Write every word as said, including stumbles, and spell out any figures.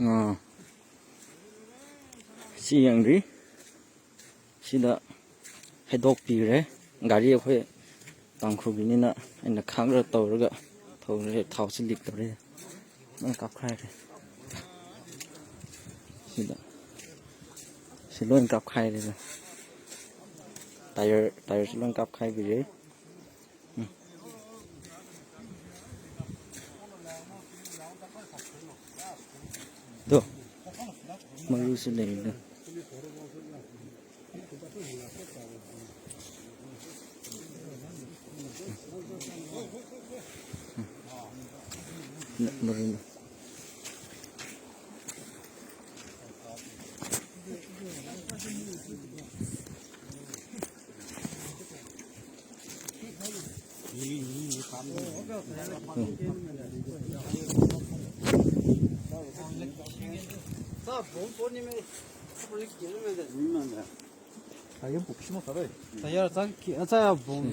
ꯑꯥ, ꯁꯤ ꯌꯦꯡꯗ꯭ꯔꯤ꯫ ꯁꯤꯗ ꯍꯩꯗꯣꯛꯄꯤꯈ꯭ꯔꯦ꯫ ꯒꯥꯔꯤ ꯑꯩꯈꯣꯏ ꯇꯥꯡꯈꯨꯜꯒꯤꯅꯤꯅ ꯑꯩꯅ ꯈꯥꯡꯔ ꯇꯧꯔꯒ ꯊꯧꯔꯦ꯫ ꯊꯥꯎꯁꯤ ꯂꯤꯛ ꯇꯧꯔꯦ꯫ ꯂꯣꯏ ꯀꯥꯞꯈꯥꯏꯔꯦ꯫ ꯁꯤꯗ ꯁꯤ ꯂꯣꯏ ꯀꯥꯞꯈꯥꯏꯔꯦꯗ꯫ ꯇꯥꯌꯔ, ꯇꯥꯌꯔꯁꯨ ꯂꯣꯏ ꯀꯥꯞꯈꯥꯏꯕꯤꯔꯦ꯫ ꯎꯝ꯫ ꯇꯣ, ꯃꯔꯨꯁꯨ ꯂꯩꯔꯤꯗ꯫ ꯃꯔꯨ꯫ ꯇꯥꯌꯔ ꯆꯪꯈꯤ꯫ ꯑꯆꯥ, ꯕꯣꯝ꯫